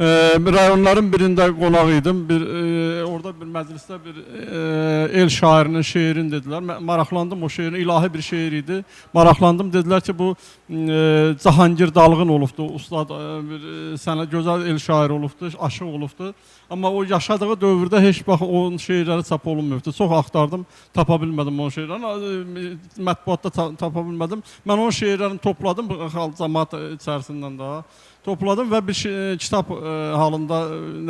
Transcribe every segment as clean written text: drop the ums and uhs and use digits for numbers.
Rayonların birində qonaq idim. Bir orada bir məclisdə bir el şairinin şeirini dedilər. Maraqlandım o şeirin, ilahi bir şeir idi. Maraqlandım, dedilər ki, bu Cahangir Dalğın olubdu, ustad bir sənə gözəl el şairi olubdu, aşıq olubdu. Amma o yaşadığı dövrdə heç vaxt onun şeirləri çap olunmayıbdı. Çox axtardım, tapa bilmədim onun şeirlərini. Mətbuatda tapa bilmədim. Mən onun şeirlərini topladım bu xalq cəmaət içərisindən daha. Topladım və bir kitab halında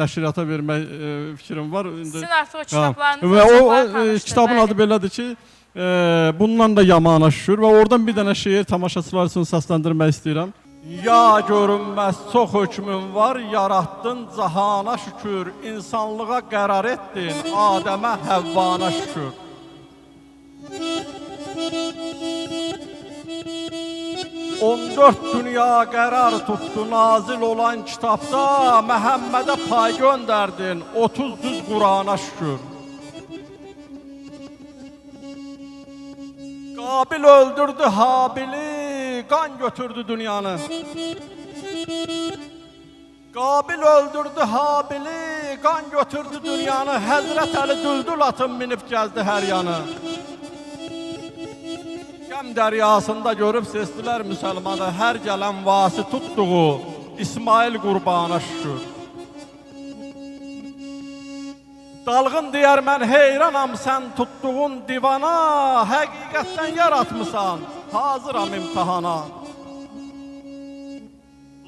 nəşriyyata vermək fikrim var. İndi Sizin artıq o kitablarınız və o, çoxları o tanışdır, kitabın bəli. adı belədir ki, bundan da yamana şükür və oradan bir dənə şeir tamaşaçılar üçün səsləndirmək istəyirəm. Ya görünməz çox hökmün var, yaratdın cahana şükür, insanlığa qərar etdin, Adəmə, Həvvana şükür. 14 dünya qərar tutdu nazil olan kitabda, Məhəmmədə pay göndərdin, 30 düz Qurana şükür. Qabil öldürdü Habili, qan götürdü dünyanı. Qabil öldürdü Habili, qan götürdü dünyanı. Həzrət Əli düldül atın minib gəzdi hər yanı. Qəm dəryasında görüb seçdilər müsəlmanı, hər gələn vasi tutduğu İsmail qurbana şükür. Dalğın deyər mən heyranam sən tutduğun divana, həqiqətdən yaratmısan, hazıram imtahana.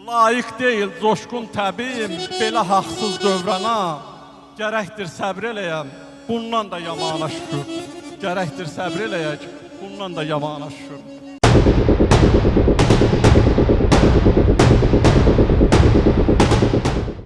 Layiq deyil coşqun təbim belə haqsız dövrana. Gərəkdir səbr eləyəm, bundan da yamana şükür. Gərəkdir səbr eləyək, bundan da yamana şükür.